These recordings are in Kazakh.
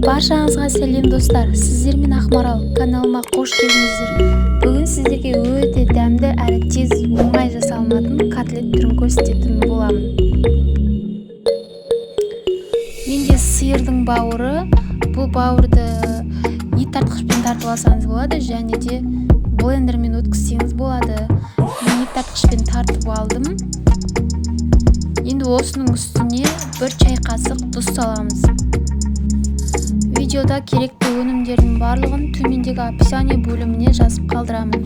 Баршаңызға сәлем, достар! Сіздермен Ақмарал. Каналыма қош келдіңіздер. Бүгін сіздерге өте дәмді әрі тез, оңай жасалынатын котлет түрін көрсететін боламын. Менде сиырдың бауыры. Бұл бауырды ет тартқышпен тартып алсаңыз болады және де блендермен өткізсеңіз болады. Мен ет тартқышпен тартып алдым. Енді осының үстіне 1 чай қасық тұз саламыз. Видеода керекті өнімдердің барлығын төмендегі описание бөліміне жазып қалдырамын.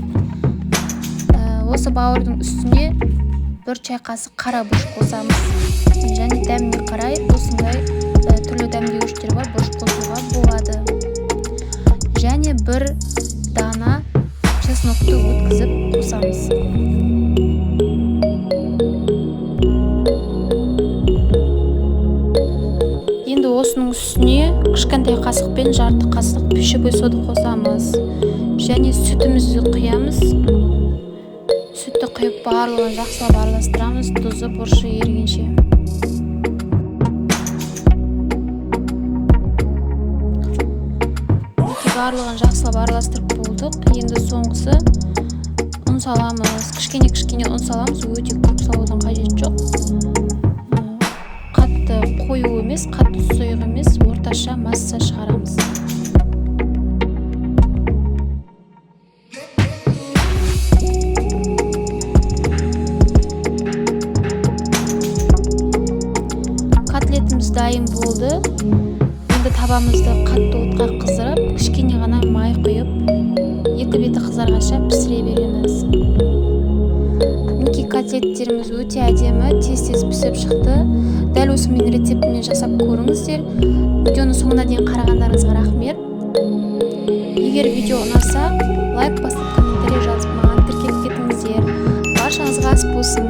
Осы бауырдың үстіне 1 чай қасық қара бұрыш қосамыз. Және дәміне қарай осындай түрлі дәмдеуіштер бар, бұрыш қосуға болады. Және 1 дана чеснокты өткізіп қосамыз. Енді осының үстіне кішкентай қасықпен жарты қасық пищевой сода қосамыз. Және сүтімізді құямыз. Сүтті құйып барлығын жақсылап араластырамыз, тұзы, бұрышы ерігенше. Барлығын жақсылап араластырып болдық. Енді соңғысы ұн саламыз. Кішкене-кішкене ұн саламыз, өте көп салудың қажеті жоқ. Қатты қою емес, қатты сұйық емес, орташа масса шығарамыз. Котлетіміз дайын болды. Енді табамызды қатты отқа қыздырып, кішкене ғана май құйып, екі беті қызарғанша пісіре береміз. Мінекей, котлеттеріміз өте әдемі, тез-тез пісіп шықты. Дәл осы менің рецептіммен жасап көріңіздер. Видеоны соңына дейін қарағандарыңызға рахмет. Егер видео ұнаса, лайк басып, комментарий жазып, маған тіркеліп кетіңіздер. Баршаңызға ас болсын.